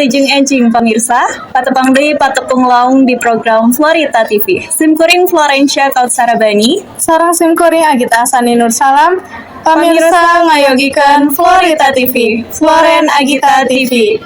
Wilujeng enjing, pamirsa, patepang deui patepung laung di program Florita TV. Simkuring Florencia Kautsarabani, Sareng simkuring Agita Asani Nur Salam, pamirsa, ngayogikeun Florita TV, Floren Agita TV.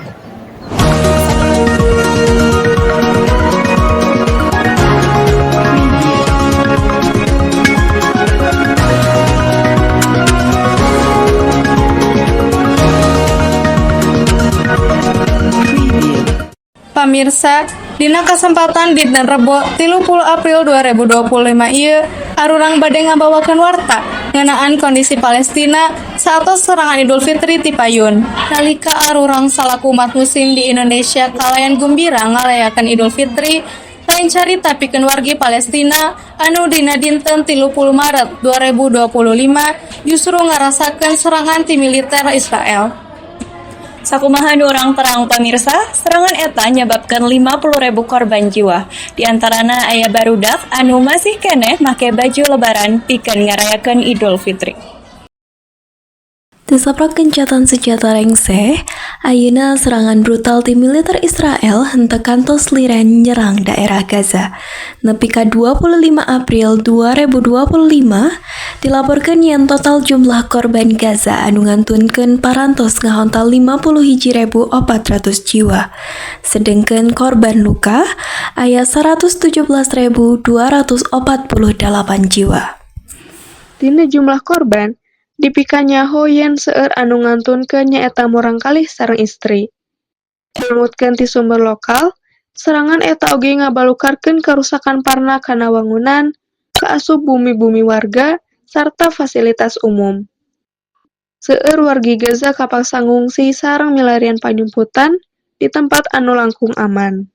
Pamirsa, dina kesempatan dinten Rebo 30 April 2025 ieu, arurang bade ngabawakeun warta ngeunaan kondisi Palestina saatos serangan Idul Fitri ti payun. Nalika arurang salaku umat muslim di Indonesia kalayan gumbira ngarayakeun Idul Fitri, lain carita pikeun wargi Palestina anu dina dinten 30 Maret 2025 justru ngarasakeun serangan ti militer Israel. Sakumaha nu urang terang, pamirsa, serangan eta nyababkeun 50.000 korban jiwa. Di antarana aya barudak anu masih keneh make baju lebaran pikeun ngarayakeun Idul Fitri. Tisaprak gencatan senjata rengse, ayeuna serangan brutal ti militer Israel henteu kantos liren nyerang daerah Gaza. Nepi ka 25 April 2025 dilaporkeun yen total jumlah korban Gaza anu ngantunkeun parantos ngahontal 51.400 jiwa. Sedengkeun korban luka aya 117.248 jiwa. Tina jumlah korban, dipikanyaho yen seueur anu ngantunkeun nyaeta murangkalih sareng istri. Numutkeun ti sumber lokal, serangan eta oge ngabalukarkeun karusakan parna kana wangunan, kaasup bumi-bumi warga, sarta fasilitas umum. Seueur wargi Gaza kapaksa ngungsi sareng milarian panyumputan di tempat anu langkung aman.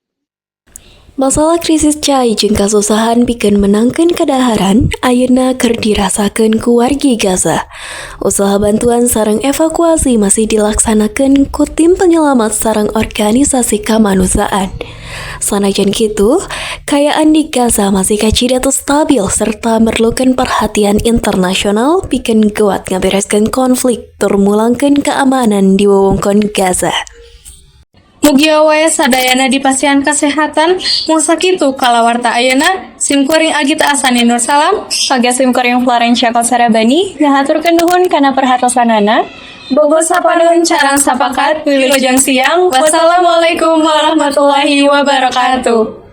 Masalah krisis cai jeung kasusahan pikeun menangkeun kadaharan ayeuna keur dirasakeun ku wargi Gaza. Usaha bantuan sareng evakuasi masih dilaksanakeun ku tim penyelamat sareng organisasi kamanusiaan. Sanajan kitu, kaayaan di Gaza masih kacida teu stabil serta merlukeun perhatian internasional pikeun geuat ngabereskeun konflik tur mulangkeun keamanan di wewengkon Gaza. Mugia wae sadayana dipasihan kasehatan. Mung sakitu kalawarta ayeuna. Simkuring Agita Asani Nur Salam. Oge simkuring Florencia Kosarabani ngahaturkeun nuhun kana perhatosanana. Bogo sapanun carang sapakat, wilujeng siang. Wassalamualaikum warahmatullahi wabarakatuh.